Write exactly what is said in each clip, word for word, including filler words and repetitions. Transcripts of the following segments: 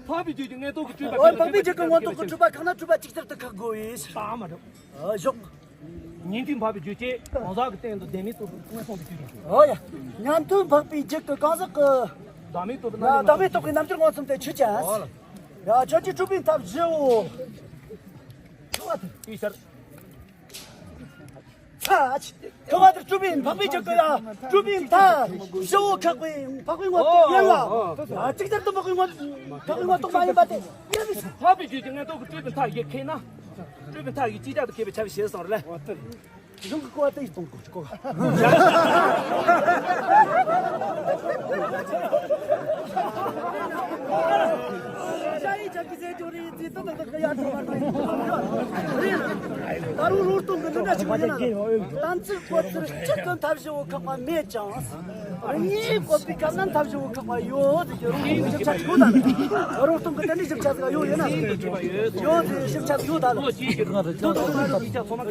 འཕགས་པའི་རྒྱུད་ཀྱི་མངོན་རྟོགས་ཀྱི་སྤྲུལ་པ། འོ། འཕགས་པའི་རྒྱུད་ཀྱི་མངོན་རྟོགས་ཀྱི་སྤྲུལ་པ་གང་ན་སྤྲུལ་པ་ཅིག་ཅར་དུ་ཁེགས་དགོས་པས། ད་མ་འགྲོ། ཨ། ཞོག་ཉན་ཐོས་འཕགས་པའི་རྒྱུད་ཀྱི་གང་ཟག་གི་སྟེང་དུ་བདེན་མེད་རྟོགས་པའི་མངོན་སུམ་དུ་གྱུར་ཅིང་། འོ་ཡ། ཉན་ཐོས་འཕགས་པའི་རྒྱུད་ཀྱི་གང་ཟག་གི་བདག་མེད་རྟོགས་པའི་རྣམ་པའི། བདག་མེད་རྟོགས་པའི་རྣམ་འགྱུར་མངོན་སུམ་དུ་གྱུར་ཅིང་། འོ་ལ། ཡ། ཁྱོད་ཀྱིས་སྤྲུལ་པའི་མཐའ་བཞི་བོ། ཡུལ་ཤར། ཚ། ཁྱོད་ཀྱིས་སྤྲུལ་པའི་འཕགས་པའི་རྒྱུད་ཀྱི་ཡ། སྤྲུལ་པའི་མཐའ་བཞི་བོ་ཁེགས་པའི་འཕགས་པའི་མངོན་རྟོགས་ཡིན་ལ། ཨ། ཅིག་ཅར་དུ་འཕགས་པའི་མངོན། འཕགས་པའི་མངོན་རྟོགས་མ་ཡིན་པ་དེ་ཡིན། འཕགས་པའི་རྒྱུད་ཀྱི་མངོན་རྟོགས་ཀྱི་སྤྲུལ་པའི་མཐའ་བཞི་ཁེགས་ན། སྤྲུལ་པའི་མཐའ་བཞི་ཅིག་ཅར་དུ་ཁེགས་པའི་ཆ་བཞག་ཟེར་བ་རེད། གཞུང་གི་གོ་བ་དེ་ཡིས་གཏོང་དགོས་གོ། ད་རུང་རོང་སྟོང་གི་འདི་འདྲ་ཞིག་ཡིན་ན། གཏན་ཚིགས་གོ་ཚུལ་གཅིག་གི་མཐའ་བཞི་བོ་ཁེགས་པ་མེད་ཀྱང་། གཉིས་བཀོད་པའི་སྐབས་ན་མཐའ་བཞི་བོ་ཁེགས་པ་ཡོད་ཟེར་གྱི། རོང་སྟོང་གི་ཞིབ་ཆ་ཞིག་ཡོད་ད། རོང་སྟོང་གི་དེ་འདྲའི་ཞིབ་ཆ་ཟིག་ཡོད་ཡིན་ན། ཡོད་ཟེར་ཞིབ་ཆ་ཟིག་ཡོད་ད།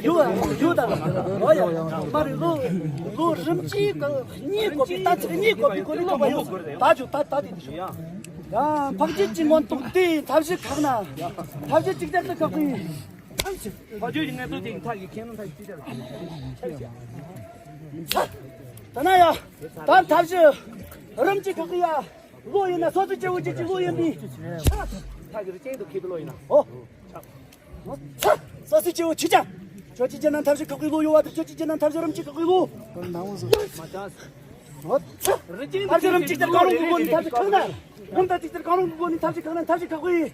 ཡོད་ཡོད་ད། འོ་ཡ། མ་རེད། ལོ་ལོ་རིམ་གྱིས་གཉིས་བཀོད་པའི། གཏན་ཚིགས་གཉིས་བཀོད་པའི་སྒོ་ནས་ཁེགས་པ་ཡོད། ད་ཆོག་ད་ད་དེ་འདི་ཆོག་ཡ། འཕགས་རྒྱུད་ཀྱི་མངོན་རྟོགས་དེ་མཐའ་བཞི་ཁེགས་ན། མཐའ་བཞི་ཅིག་ཅར་དུ་ཁེགས་པའི། འཕགས་རྒྱུད་ཀྱི་མངོན་རྟོགས་དེ་མཐའ་བཞི་ཁེགས་ན་མཐའ་བཞི་ཅིག་ཅར་དུ། ད་ན་ཡ། ད་མཐའ་བཞི་རིམ་གྱིས་ཁེགས་པའི་ཡ། བློ་ཡིན་ན་སོ་སོའི་སྐྱེ་བོ་རྒྱུད་ཀྱི་བློ་ཡིན་པས། མཐའ་བཞི་རིམ་གྱིས་ཁེགས་པའི་བློ་ཡིན་ན། ཨོ། སོ་སོའི་སྐྱེ་བོ་ཆོས་ཅན། ཁྱོད་ཀྱི་རྒྱུད་ན་མཐའ་བཞི་ཁེགས་པའི་བློ་ཡོད་པ་དང་། ཁྱོད་ཀྱི་རྒྱུད་ན་མཐའ་བཞི་རིམ་གྱིས་ཁེགས་པའི་བློ། མཐའ་བཞི་རིམ་གྱིས་ཀྱང་རུང་གི་སྒོ་ནས་མཐའ་བཞི་ཁེགས་ན། རིམ་དང་ཅིག་ཅར་ཀྱང་རུང་གི་སྒོ་ནས་མཐའ་བཞི་ཁེགས་ན་མཐའ་བཞི་ཁེགས་པའི།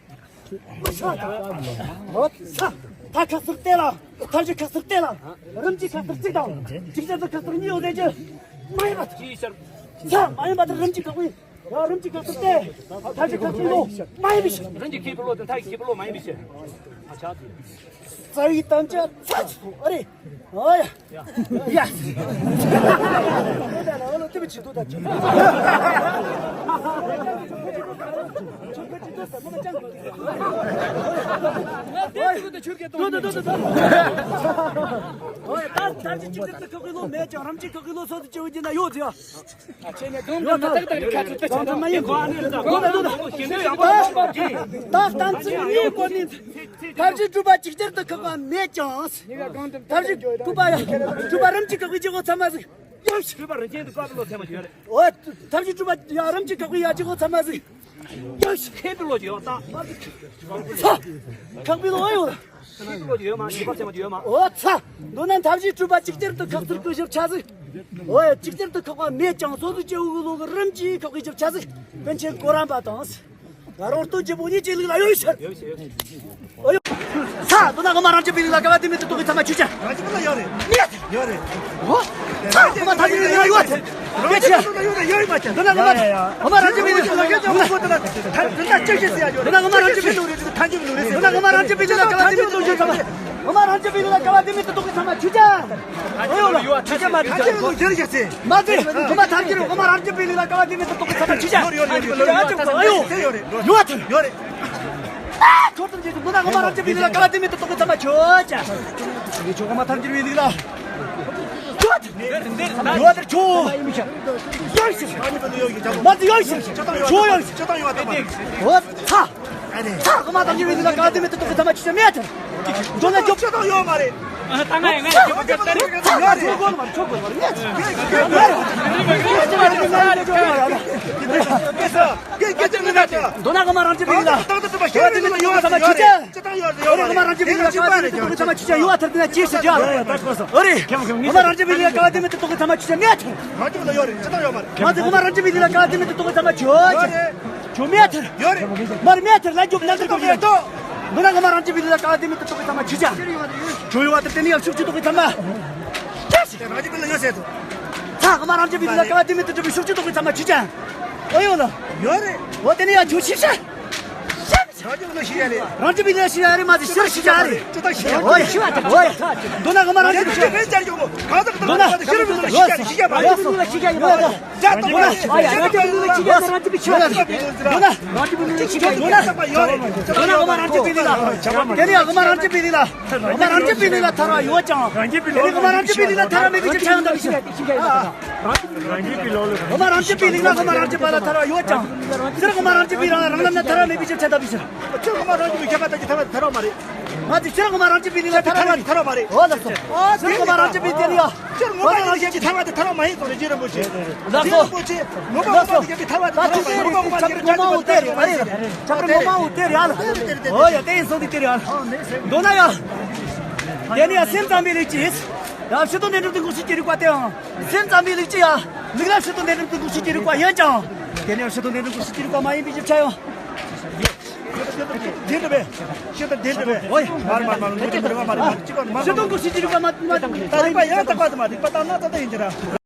མཐའ་ཁེགས་ཚུལ་བལྟས་ལ། མཐའ་བཞི་ཁེགས་ཚུལ་བལྟས་ལ། རིམ་གྱིས་ཁེགས་ཚུལ་གཅིག་དང་། ཅིག་ཅར་དུ་ཁེགས་ཚུལ་གཉིས་ཡོད་ཟེར་གྱི། མ་ཡིན་པ། མཐའ་མ་ཡིན་པ་དེ་རིམ་གྱིས་ཁེགས་པའི། ཡང་རིམ་གྱིས་ཁེགས་ཚུལ་ཏེ། མཐའ་བཞི་ཁེགས་ཚུལ་ལོ། མ་ཡིན་པའི་ཕྱིར། རིམ་གྱིས་ཁེགས་པའི་བློ་དེ་མཐའ་ཡིས་ཁེགས་པའི་བློ་མ་ཡིན་པའི་ཕྱིར། རྩ་བའི་དམ་བཅའ་ཚ་ཆེ་བོ་ཨ་རེ། ཨོ་ཡ། ཡ། ཨོ་ཡ། ད་མཐའ་བཞི་ཅིག་ཏུ་ཁེགས་པའི་བློ་མེད་ཀྱང་རིམ་གྱིས་ཁེགས་པའི་བློ་སོ་སོ་སྐྱེ་བོའི་རྒྱུད་ན་ཡོད་ཟེར་བ། ཡོད་ཐལ། ཡོད་ཐལ། མ་ཡིན། ད་གཏན་ཚིགས་གཉིས་སྐོར་ནི། མཐའ་བཞི་སྤྲུལ་པ་ཅིག་ཅར་དུ་ཁེགས་པ་མེད་ཀྱང་། མཐའ་བཞི་སྤྲུལ་པ་ཡང་སྤྲུལ་པ་རིམ་གྱིས་ཁེགས་པའི་སྐྱེ་བོ་ཚང་མ་ཟིག་ཡོད་ཕྱིར། སྤྲུལ་པ་རིམ་གྱིས་དུ་ཁེགས་པའི་བློ་ཚང་མ་ཡོད་རེད། འོ། མཐའ་བཞི་སྤྲུལ་པ་ཡང་རིམ་གྱིས་ཁེགས་པའི་ཡང་སྐྱེ་བོ་ཚང་མ་ཟིག་ཡོད་ཕྱིར། ཁེགས་པའི་བློ་ཡོད་ད། ཁེགས་པའི་བློ་ཡོད། ཁེགས་པའི་བློ་ཡོད་མ། ཁེགས་པ་ཚང་མ་ཡོད་མ། འོ་ཚ། མདོར་ན་མཐའ་བཞི་སྤྲུལ་པ་ཅིག་ཅར་དུ་ཁེགས་ཚུལ་གྱི་ཞིབ་ཆ་ཟིག་འོ་ཡ། ཅིག་ཅར་དུ་ཁེགས་པ་མེད་ཀྱང་སོ་སོའི་སྐྱེ་བོའི་བློ་གི་རིམ་གྱིས་ཁེགས་པའི་ཞིབ་ཆ་ཟིག་པཎ་ཆེན་གོ་རམས་པ་དང་། ང་རོང་སྟོན་རྒྱལ་པོ་གཉིས་ཀྱི་ལུགས་ལ་ཡོད་ཕྱིར། ཨོ་ཡོད། ས་དོ་ན་ངོ་མ་རང་རྒྱུད་པའི་ལུགས་ལ་སྐལ་བ་དེ་མེད་དུ་རྟོགས་པའི་ཚད་མ་ཆོས་ཅན། རང་རྒྱུད་པའི་ལུགས་ཡོད་རེད། ཡོད་རེད། ཨོ། ས་ངོ་མ་ཐལ་འགྱུར་ཡོད་ཡོད་ཚེ། ཡོད་ཆེ། ཡོད་རེད། ཡོད་རེད། མ་ཆེ། དོ་ན་ངོ་མ་ངོ་མ་རང་རྒྱུད་པའི་ལུགས་ལ་སྐལ་བ་དེ་མེད་དུ་རྟོགས་པའི་ཚད་མ་ཆོས་ཅན། དོ་ན་ངོ་མ་རང་རྒྱུད་པའི་ལུགས་ལ་སྐལ་བ་དེ་མེད་དུ་རྟོགས་པའི་ཚད་མ། ངོ་མ་རང་རྒྱུད་པའི་ལུགས་ལ་སྐལ་བ་དེ་མེད་དུ་རྟོགས་པའི་ཚད་མ་ཆོས་ཅན། ཨ་ཡོ་ལ། ཡོད་ཐལ། ཡོད་ཐལ། མ་ཟེར། ངོ་མ་ཐལ་འགྱུར། ངོ་མ་རང་རྒྱུད་པའི་ལུགས་ལ་སྐལ་བ་དེ་མེད་དུ་རྟོགས་པའི་ཚད་མ་ཆོས་ཅན། ཡོད་རེད། ཡོད་རེད། ཡོད་རེད། ཡོད་ཐལ། ཡོད་རེད། ཁྱོད་ཚོ་རྗེས་སུ་མདོར་ན་ངོ་མ་རང་རྒྱུད་པའི་ལུགས་ལ་སྐལ་བ་དེ་མེད་དུ་རྟོགས་པའི་ཚད་མ་ཆོས་ཅན། ངོ་མ་ཐལ་འགྱུར་བའི་ལུགས་ལ། ཡོད་ཐལ། ཡོད་ཐལ། ཆོས། ཡོད་ཤིག་མ་ཟེར། ཡོད་ཤིག་ཆོས་ཡོད་ཤིག་འོ་ཚ། ཚ། ངོ་མ་ཐལ་འགྱུར་བའི་ལུགས་ལ་སྐལ་བ་དེ་མེད་དུ་རྟོགས་པའི་ཚད་མ་ཆོས་ཅན། མེད་ཐལ། མདོར་ན་ཁྱོད་ཆོས་དང་ཡོད་མ་རེད། ད་ང་ཡང་ངས་ཁྱོད་ཀྱི་ལྟར་ཆོས་དགོས་མ་རེད། ཆོས་དགོས་མ་རེད། མདོར་ན་ངོ་མ་རང་རྒྱུད་པའི་ལུགས་ལ་སྐལ་བ་དེ་མེད་དུ་རྟོགས་པའི་ཚད་མ་ཆོས་ཅན། ཨོ་རེད། ངོ་མ་རང་རྒྱུད་པའི་ལུགས་ལ་སྐལ་བ་དེ་མེད་དུ་རྟོགས་པའི་ཚད་མ་ཆོས་ཅན། ཡོད་ཐལ། དེ་ན་ཅི་ཞིག་ཡོད། ཨོ་རེད། ངོ་མ་རང་རྒྱུད་པའི་ལུགས་ལ་སྐལ་བ་དེ་མེད་དུ་རྟོགས་པའི་ཚད་མ་ཆོས་ཅན། མེད་ཐལ། མ་ཟེར། ངོ་མ་རང་རྒྱུད་པའི་ལུགས་ལ་སྐལ་བ་དེ་མེད་དུ་རྟོགས་པའི་ཚད་མ་ཆོས་ཅན། ཆོས་མེད་ཐལ། ཡོད་རེད། མ་རེད། མེད་ཐལ། ལན་རྒྱོབ་ལན་ཐལ་རྒྱོབ་ཡིན། མདོར་ན་ངོ་མ་རང་རྒྱུད་པའི་ལུགས་ལ་སྐལ་བ་དེ་མེད་དུ་རྟོགས་པའི་ཚད་མ་ཆོས་ཅན། ཆོས་ཡོད་པ་དེ་དེ་ནས་ཡང་ཤུགས་ཆུ་རྟོགས་པའི་ཚད་མ། རང་རྒྱུད་པའི་ལུགས་ཡོད་ཟེར་དོ། ཚ། ངོ་མ་རང་རྒྱུད་པའི་ལུགས་ལ་སྐལ་བ་དེ་མེད་དུ་གྲུབ་པའི་ཤུགས་ཆུ་རྟོགས་པའི་ཚད་མ་ཆོས་ཅན། ཨོ་ཡོད་ལ། ཡོད་རེད། འོ་དེ་ནས་ཡང་ཆོས་ཤེས་བྱ། རང་རྒྱུད་པའི་ལས་ཤི་ཡ་རེད། མ་ཟེར་ཕྱིར་ཤི་ཡ་རེད། ཅི་ལྟར་ཤི་ཡ་རེད། ཨོ་ཡ། ཨོ་ཡ། མདོར་ན་ངོ་མ་རང་རྒྱུད་པའི་ཤི་ཡ་རེད། མདོར་ན་ཤི་ཡ་རེད། མདོར་ན་ཤི་ཡ་རེད། མདོར་ན་ངོ་མ་རང་རྒྱུད་པའི་ལས་ལ། དེ་ནས་ངོ་མ་རང་རྒྱུད་པའི་ལས་ལ། ངོ་མ་རང་རྒྱུད་པའི་ལས་ལ་ཐར་བ་ཡོད་ཀྱང་། དེ་ནས་ངོ་མ་རང་རྒྱུད་པའི་ལས་ལ་ཐར་བ་མེད་པའི་ཕྱིར་ཕྱག་འདབ་ཕྱིར། ངོ་མ་རང་རྒྱུད་པའི་ལས་ལ་ངོ་མ་རང་རྒྱུད་པ་ལ་ཐར་བ་ཡོད་ཀྱང་། ཟེར་ངོ་མ་རང་རྒྱུད་པའི་རང་རང་ལམ་ན་ཐར་བ་མེད་པའི་ཕྱིར་ཕྱག་འདབ་ཕྱིར། ཅི་ངོ་མ་རང་རྒྱུད་པའི་ཁྱད་པར་དག་གི་ཐར་བ་དེ་ཐར་བ་མ་རེད། ང་ཚོས་ཕྱིར་ངོ་མ་རང་རྒྱུད་པའི་ལས་ལ་ཐར་བ་དེ་ཐར་བ་མ་རེད། འོ་ལགས་སོ། ཨ་ཕྱིར་ངོ་མ་རང་རྒྱུད་པའི་དེ་ནི་ཡ། ཕྱིར་ངོ་མ་རང་རྒྱུད་ཀྱི་ཐར་བ་དེ་ཐར་བ་མ་ཡིན་གསུངས་རེད། རྗེ་རིན་པོ་ཆེ། ལགས་སོ། རྗེ་རིན་པོ་ཆེ། ངོ་མ་ལགས་སོ། ངོ་མ་ཡིན་ཀྱང་ཐར་བ་དེ་ཐར་བ་མ་ཡིན། ངོ་མ་ངོ་མ་ཡིན་ཀྱང་ཐར་བ་དེ་ཐར་བ་མ་ཡིན། ཁྱབ་པར་ངོ་མ་འོ་དེ་རེད་ཨ་ལ། འོ་ཡ་དེ་ཡིན་སོང་དེ་དེ་རེད་ཨ་ལ། མདོར་ན་ཡ། དེ་ནི་ཡ་སེམས་ཙམ་པའི་ལུགས་ཀྱིས། ཡ་ཕྱི་དོན་ནས་འགྲུབ་སྟེ་འགོག་བྱེད་ཀྱི་རིགས་པ་དེའང་། སེམས་ཙམ་པའི་ལུགས་ཀྱིས་ཡ། ལུགས་ལ་ཕྱི་དོན་ནས་འགྲུབ་སྟེ་འགོག་བྱེད་ཀྱི་རིགས་པ་ཡིན་ཀྱང་། དེ་ནི་ཡ་ཕྱི་དོན་ནས་འགྲུབ་སྟེ་འགོག་བྱེད་ཀྱི་རིགས་པ་མ་ཡིན་པའི་ཕྱིར་ཕྱག་ཡོང་། འདི་འདྲ་བས། ཤེས་དང་ལྡན་འདྲ་བས། ཨོ་ཡ། མར་མར་མར་ངོས་དེ་འདྲ་བ་མ་རེད་མ་རེད་ཅི་ག་མ་ཤེས་དང་གོ་ཤེས་ཀྱི་རིག་པ་མ་མ་ད་རིག་པ་ཡང་དག་པ་དུ་མ་རིག་པ་དང་སྣང་ཙམ་དུ་ཡིན་གྱི་ར།